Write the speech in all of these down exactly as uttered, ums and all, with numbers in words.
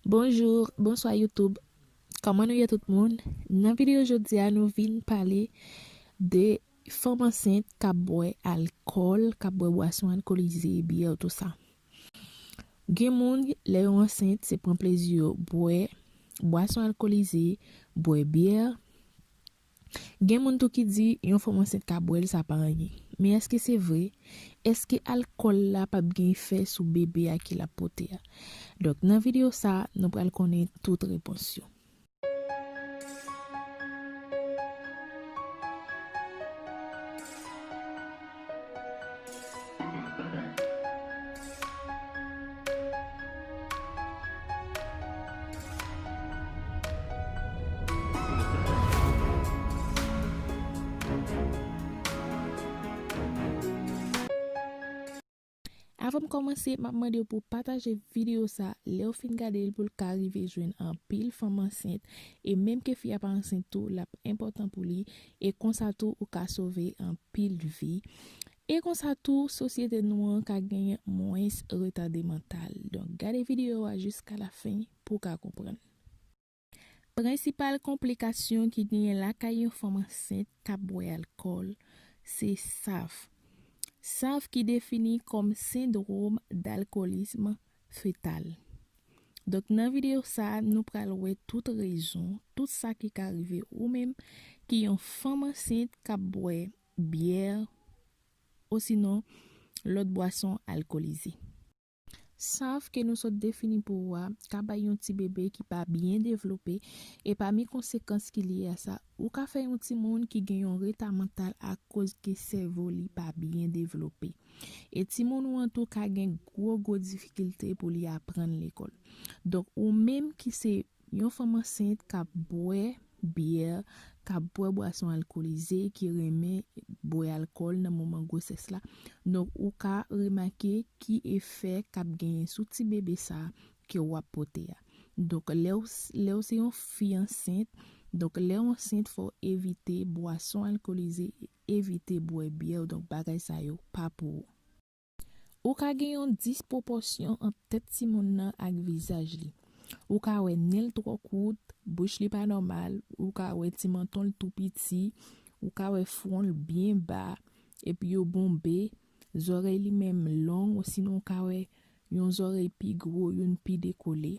Bonjou, bonswa YouTube. Kòman nou ye tout moun? Nan videyo jodi a, nou vin pale de fanm ansent k ap bwè alkòl, k ap bwè bwason alkolize, byè, tou sa. Gen moun, lè yo ansent, se pran plezi yo, bwè bwason alkolize, bwè byè. Gen moun tou ki di yon fanm ansent ka bwè l, sa pa anyen. Men èske se vre? Èske alkòl la p ap gen efè sou bebe a ke l ap pote a? Donk, nan videyo sa, nou pral konnen tout repons yo. Avan m kòmanse, m ap mande w pou w pataje videyo sa lè w fin gade l pou l ka rive jwenn anpil fanm ansent. E menm ke fi a pa ansent tou, l ap enpòtan pou li. E konsa tou, ou ka sove anpil vi. E konsa tou, sosyete nou an ka genyen mwens retade mantal. Donk, gade videyo a jiska lafen pou w ka konprann. Prensipal konplikasyon ki genyen lakay yon fanm ansent k ap bwè alkòl, se SAF. SAF ki defini kòm sendwòm dalkolism fetal. Donk, nan videyo sa a, nou pral wè tout rezon, tout sa ki ka rive ou menm ki yon fanm ansent k ap bwè byè, osinon lòt bwason alkolize. SAF ke nou sot defini pou ou a ka bay yon ti bebe ki pa byen devlope, e pami konsekans ki lye a sa, ou ka fè yon timoun ki gen yon reta mantal akoz ke sèvo li pa byen devlope. E timoun ou an tou ka gen gwo, gwo difikilte pou li aprann lekòl. Donk, ou menm ki se yon fanm ansent k ap bwè byè, k ap bwè bwason alkolize, ki renmen bwè alkòl nan moman gwosès la. Donk, ou ka remake ki efè k ap genyen sou ti bebe sa a ke w ap pote a. Donk, lè w s-, lè w se yon fi ansent, donk, lè w ansent, fò w evite bwason alkolize, evite bwè byè, donk, bagay sa yo pa pou ou. Ou ka gen yon dispwopòsyon ant tèt timoun nan ak vizaj li. Ou ka wè nen l twò kout, bouch li pa nòmal, ou ka wè ti manton l tou piti, ou ka wè fwon l byen ba, epi yo bonbe, zòrèy li menm long, osinon ou ka wè yon zòrèy pi gwo, youn pi dekole.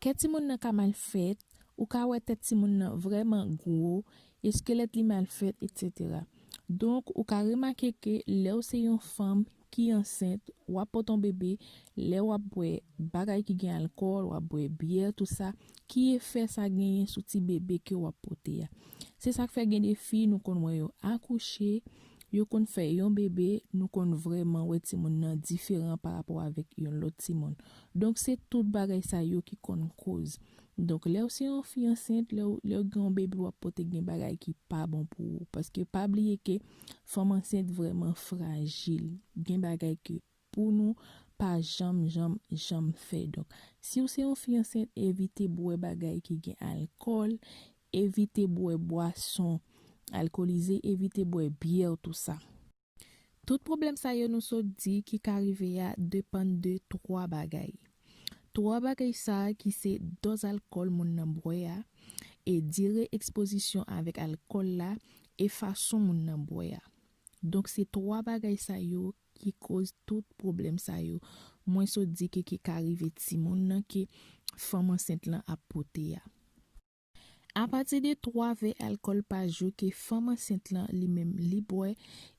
Kè timoun nan ka mal fèt, ou ka wè tèt timoun nan vrèman gwo, eskelèt li mal fèt, etsetera. Donk, ou ka remake ke lè w se yon fanm ki ansent, w ap pote yon bebe, lè w ap bwè bagay ki gen alkòl, w ap bwè byè, tou sa, ki efè sa genyen sou ti bebe ke w ap pote a? Se sa k fè gen de fi, nou konn wè yo akouche, yo konn fè yon bebe, nou konn vrèman wè timoun nan diferan pa rapò avèk yon lòt timoun. Donk, se tout bagay sa yo ki konn koz. Donk, lè w se yon fi ansent, lè w, lè w gen yon bebe w ap pote, gen bagay ki pa bon pou ou. Paske pa bliye ke fanm ansent vrèman frajil. Gen bagay ke pou nou pa janm, janm, janm fè. Donk, si w se yon fi ansent, evite bwè bagay ki gen alkòl, evite bwè bwason alkolize, evite bwè byè, tou sa. Tout pwoblèm sa yo nou sot di ki ka rive a depann de twa bagay. Twa bagay sa a ki se dòz alkòl moun nan bwè a, e dire ekspozisyon avèk alkòl la, e fason moun nan bwè a. Donk, se twa bagay sa yo ki koz tout pwoblèm sa yo. Mwen sot di ke ki ka rive timoun nan ke fanm ansent lan ap pote a. Apati de twa vè alkòl pa jou ke fanm ansent lan li menm li bwè,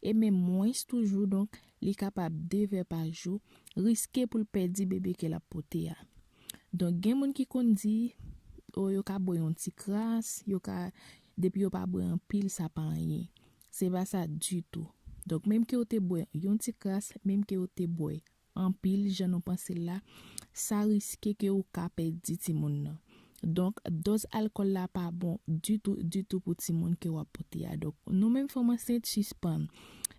e menm mwens toujou, donk, li kapab de vè pa jou, riske pou l pèdi bebe ke l ap pote a. Donk, gen moun ki konn di, o, yo ka bwè yon ti kras, yo ka, depi yo pa bwè anpil, sa pa anyen. Se pa sa ditou. Donk, menm ke w te bwè yon ti kras, menm ke w te bwè anpil, jan nou panse l la, sa riske ke ou ka pèdi timoun nan. Donk, dòz alkòl la pa bon ditou, ditou pou timoun ke w ap pote a. Donk, nou menm fanm ansent, sispann.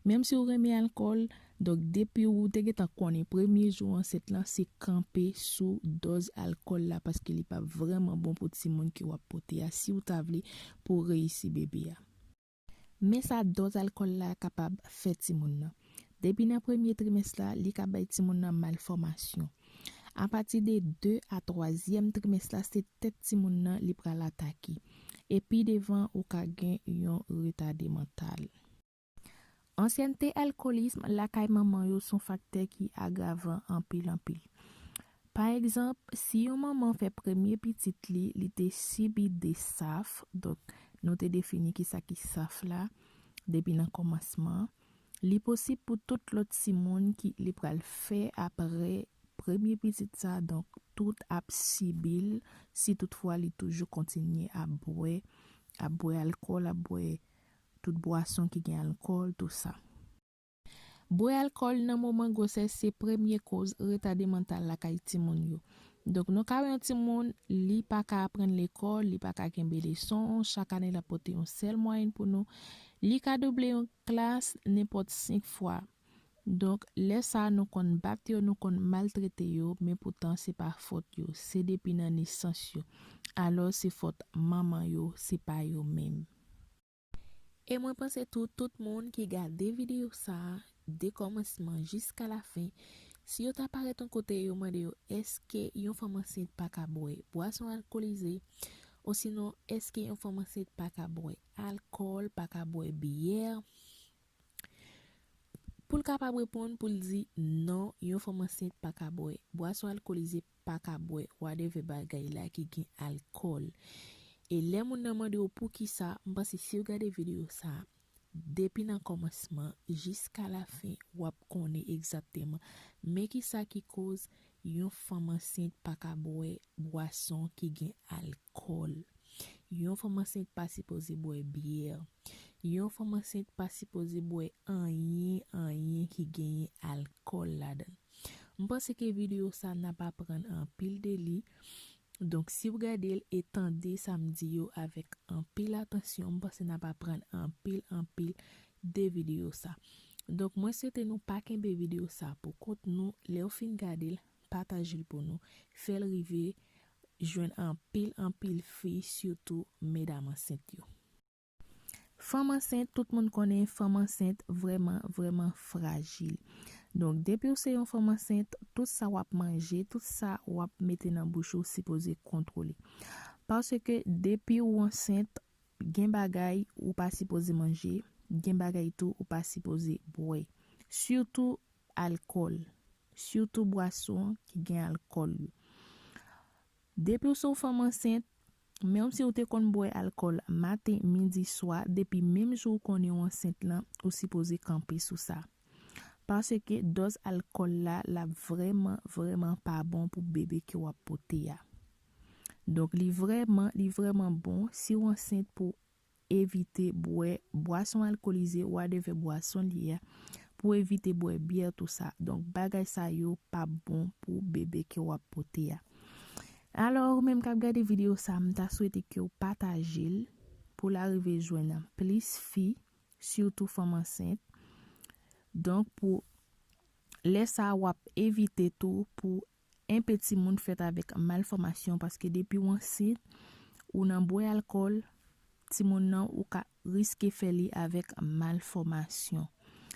Menm si w renmen alkòl, donk, depi w te gentan konnen premye jou ansent lan, se kanpe sou dòz alkòl la, paske li p ap vrèman bon pou timoun ke w ap pote a, si w ta vle pou w reyisi bebe a. Men sa dòz alkòl la kapab fè timoun nan. Depi nan premye trimès la, li ka bay timoun nan malfòmasyon. Apati de de a twazyèm trimès la, se tèt timoun nan li pral atake. E pi devan, ou ka gen yon retade mantal. Ansyènte alkolism lakay manman yo se yon faktè ki agravan anpil, anpil. Pa egzanp, si yon manman fè premye pitit li, li te sibi de saf, donk nou te defini kisa ki saf la depi nan kòmansman, li posib pou tout lòt timoun ki li pral fè apre premye pitit sa, donk tout ap sibi l si toutfwa li toujou kontinye ap bwè, ap bwè alkòl, ap bwè tout bwason ki gen alkòl, tou sa. Bwè alkòl nan moman gwosès se premye koz retade mantal lakay timoun yo. Donk, nou ka wè yon timoun, li pa ka aprann lekòl, li pa ka kenbe leson, chak ane l ap pote yon sèl mwayèn pou nou. Li ka double yon klas nenpòt senk fwa. Donk, lè sa a, nou konn bat yo, nou konn maltrete yo, men poutan se pa fòt yo, se depi nan nesans yo. Alò, se fòt manman yo, se pa yo menm. E mwen panse tou, tout moun ki gade videyo sa a, de kòmansman jiska lafen, si yo ta parèt yon kote, yo mande yo, èske yon fanm ansent pa ka bwè bwason alkolize? Osinon, èske yon fanm ansent pa ka bwè alkòl, pa ka bwè byè? Pou l kapab reponn, pou l di, non, yon fanm ansent pa ka bwè bwason alkolize, pa ka bwè whatever bagay la ki gen alkòl. E lè moun nan mande w poukisa, m panse si w gade videyo sa a, depi nan kòmansman jiska lafen, w ap konnen egzakteman men kisa ki koz yon fanm ansent pa ka bwè bwason ki gen alkòl. Yon fanm ansent pa sipoze bwè byè. Yon fanm ansent pa sipoze bwè anyen, anyen ki genyen alkòl ladan l. M panse ke videyo sa n ap aprann anpil de li. Donk, si w gade l e tande sa m di yo avèk anpil atansyon, m panse n ap aprann anpil, anpil de videyo sa. Donk, mwen swete nou pa kenbe videyo sa pou kont nou. Lè w fin gade l, pataje l pou nou. Fè l rive jwenn anpil, anpil fi, sitou medam ansent yo. Fanm ansent, tout moun konnen fanm ansent vrèman, vrèman frajil. Donk, depi w se yon fanm ansent, tout sa w ap manje, tout sa w ap mete nan bouch ou, sipoze kontwole. Paske depi w ansent, gen bagay ou pa sipoze manje, gen bagay tou ou pa sipoze bwè. Sitou alkòl. Sitou bwason ki gen alkòl yo. Depi w se yon fanm ansent, menm si w te konn bwè alkòl maten, midi, swa, depi menm jou w konnen w ansent lan, ou sipoze kanpe sou sa. Paske dòz alkòl la, l ap vrèman, vrèman pa bon pou bebe ke w ap pote a. Donk, li vrèman, li vrèman bon si w ansent pou evite bwè bwason alkolize, whatever bwason li ye a, pou evite bwè byè, tou sa. Donk, bagay sa yo p ap bon pou bebe ke w ap pote a. Alò, ou menm k ap gade videyo sa, m ta swete ke w pataje l pou l arive jwenn plis fi, sitou fanm ansent. Donk, pou lè sa a, w ap evite tou pou enpe timoun fèt avèk malfòmasyon, paske depi w ansent, ou nan bwè alkòl, timoun nan ou ka riske fè li avèk malfòmasyon.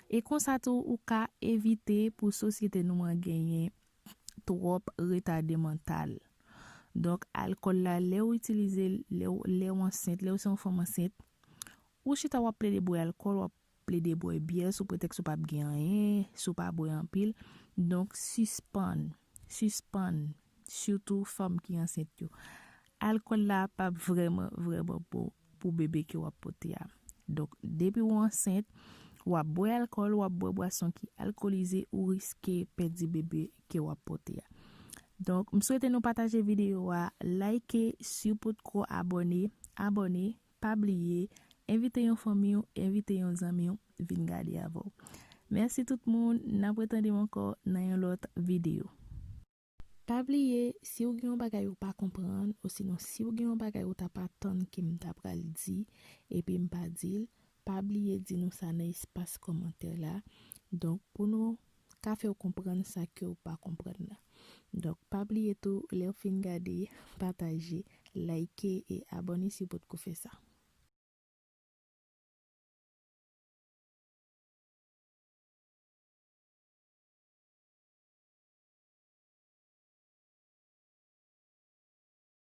E konsa tou, ou ka evite pou sosyete nou an genyen twòp retade mantal. Donk, alkòl la, lè w itilize l, lè w, lè w ansent, lè w se yon fanm ansent, ou chita w ap plede bwè alkòl, w ap plede bwè byè sou pretèks ou p ap gen anyen, si w pa bwè anpil. Donk, sispann, sispann, sitou fanm ki ansent yo. Alkòl la p ap vrèman, vrèman bon pou bebe ke w ap pote a. Donk, depi w ansent, w ap bwè alkòl, w ap bwè bwason ki alkolize, ou riske pèdi bebe ke w ap pote a. Donk, m swete nou pataje videyo a, like, si w potko abòne, abòne, pa bliye, envite yon fanmi w, envite yon zanmi w vin gade avè w. Mèsi tout moun, n ap retande m ankò nan yon lòt videyo. Pa bliye, si w gen yon bagay ou pa konprann, osinon si w gen yon bagay ou t ap atann ke m ta pral di, epi m pa di l, pa bliye di nou sa nan espas kòmantè la. Donk, pou nou ka fè w konprann sa ke w pa konprann la. Donk, pa bliye tou, lè w fin gade, pataje, like e abòne si w potko fè sa.